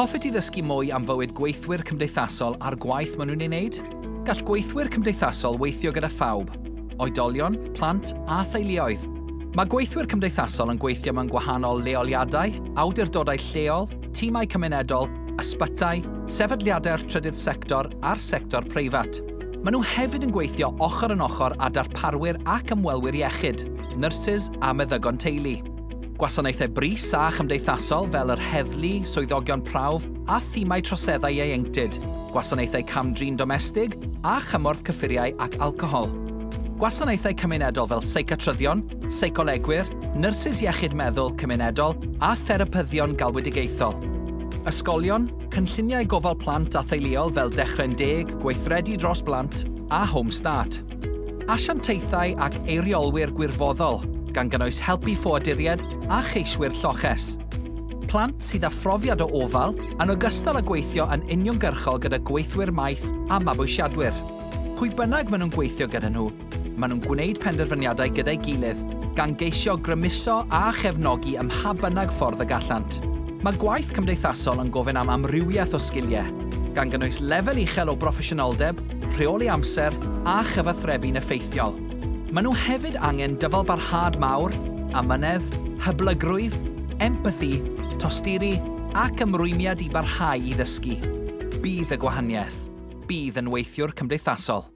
Hoffet ti ddysgu mwy am fywyd gweithwyr cymdeithasol a'r gwaith maen nhw'n ei wneud? Gall gweithwyr cymdeithasol weithio gyda phawb, oedolion, plant a theuluoedd. Mae gweithwyr cymdeithasol yn gweithio mewn gwahanol leoliadau, awdurdodau lleol, tîmau cymunedol, ysbytai, sefydliadau'r trydydd sector a'r sector preifat. Maen nhw hefyd yn gweithio ochr yn ochr â darparwyr ac ymwelwyr iechyd, nyrsys a meddygon teulu. Gwasanaethau brys a chymdeithasol fel yr heddlu, swyddogion prawf a thimau troseddau ieuenctid, gwasanaethau cam-drin domestig a chymorth cyffuriau ac alcohol. Gwasanaethau cymunedol fel seiciatryddion, seicolegwyr, nyrsys iechyd meddwl cymunedol a therapyddion galwedigaethol. Ysgolion, cynlluniau gofal plant a theuluol fel Dechrau'n Deg, Gweithredu Dros Blant a Home Start. Asiantaethau ac eiriolwyr gwirfoddol, gan gynnwys helpu ffoaduriaid a cheiswyr lloches. Plant sydd â phrofiad o ofal, yn ogystal â gweithio yn uniongyrchol gyda gweithwyr maeth a mabwysiadwyr. Pwy bynnag maen nhw'n gweithio gyda nhw, maen nhw'n gwneud penderfyniadau gyda'i gilydd, gan geisio grymuso a chefnogi ym mha bynnag ffordd y gallant. Mae gwaith cymdeithasol yn gofyn am amrywiaeth o sgiliau, gan gynnwys lefel uchel o broffesiynoldeb, rheoli amser a chyfathrebu'n effeithiol. Maen nhw hefyd angen dyfalbarhad mawr, amynedd, hyblygrwydd, empathi, tosturi ac ymrwymiad i barhau i ddysgu. Bydd y gwahaniaeth. Bydd yn weithiwr cymdeithasol.